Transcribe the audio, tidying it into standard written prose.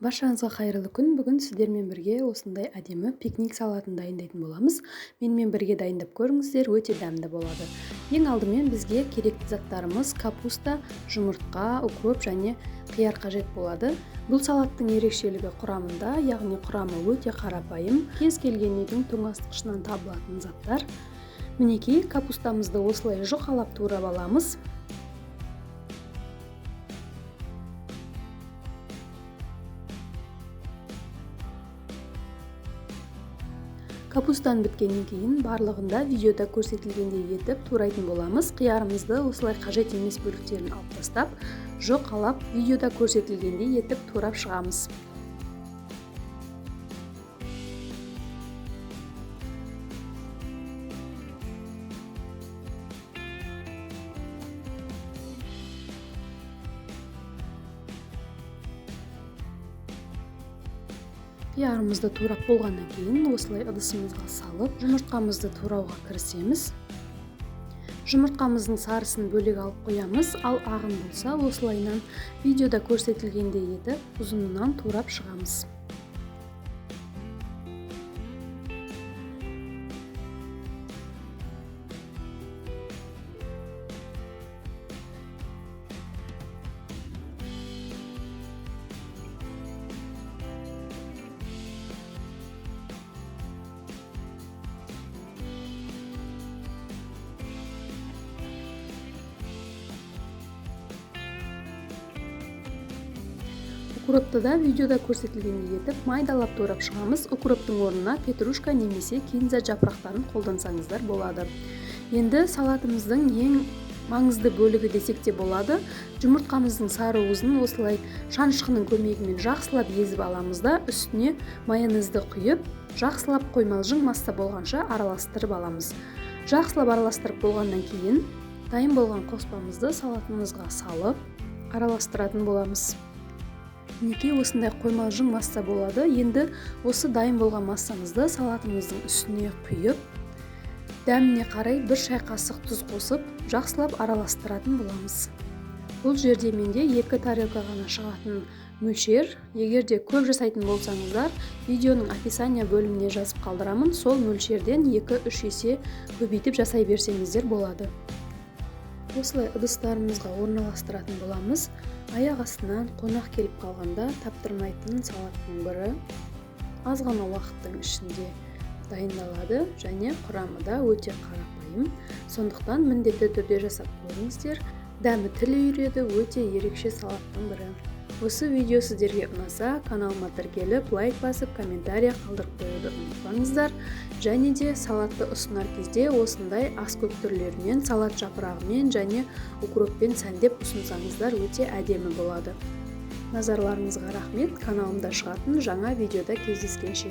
Баршаңызға қайырлы күн. Бүгін сіздермен бірге осындай әдемі пикник салатын дайындайтын боламыз. Менімен бірге дайындап көріңіздер, өте дәмді болады. Ең алдымен бізге керекті заттарымыз капуста, жұмыртқа, укроп және қияр қажет болады. Бұл салаттың ерекшелігі құрамында, яғни құрамы өте қарапайым, кез келген үйдің тоңазытқышынан табылатын заттар. Мінекей, капустамызды осылай жұқалап турап аламыз. Капустаны біткеннен кейін барлығында видеода көрсетілгендей етіп турайтын боламыз. Қиярымызды осылай қажет емес бөліктерін алып тастап, жұқалап видеода көрсетілгендей етіп турап шығамыз. Қиярымызды турап болғаннан кейін осылай ыдысымызға салып, жұмыртқамызды турауға кірісеміз. Жұмыртқамыздың сарысын бөлек алып қоямыз, ал ағын болса осылайынан видеода көрсетілгендей етіп ұзынынан турап шығамыз. Укропты да видеода көрсетілгендей етіп майдалап турап шығамыз. Укроптың орнына петрушка немесе кинза жапырақтарын қолдансаңыздар болады. Енді салатымыздың ең маңызды бөлігі десек те болады. Жұмыртқамыздың сары уызын осылай шанышқының көмегімен жақсылап езіп аламыз да, үстіне майонезді құйып, жақсылап қоймалжың масса болғанша араластырып аламыз. Жақсылап араластырып болғаннан кейін дайын болған қоспамызды салатымызға салып араластыратын боламыз. Мінекей, осындай қоймалжың масса болады. Енді осы дайын болған массамызды салатымыздың үстіне құйып, дәміне қарай бір шай қасық тұз қосып, жақсылап араластыратын боламыз. Бұл жерде менде 2 тарелка ғана шығатын мөлшер. Егер де көп жасайтын болсаңыздар, видеоның описание бөліміне жазып қалдырамын. Сол мөлшерден 2-3 есе көбейтіп жасай берсеңіздер болады. Осылай ыдыстарымызға орналастыратын боламыз. Аяқ астынан қонақ келіп қалғанда таптырмайтын салаттың бірі. Аз ғана уақыттың ішінде дайындалады және құрамы да өте қарапайым. Сондықтан міндетті түрде жасап көріңіздер. Дәмі тіл үйіреді, өте ерекше салаттың бірі. Осы видео сіздерге ұнаса, каналыма тіркеліп, лайк басып, комментария қалдырып қоюды ұмытпаңыздар. Және де салатты ұсынар кезде осындай ас көк түрлерімен, салат жапырағымен және укроппен сәндеп ұсынсаңыздар өте әдемі болады. Назарларыңызға рахмет. Каналымда шығатын жаңа видеода кездескенше.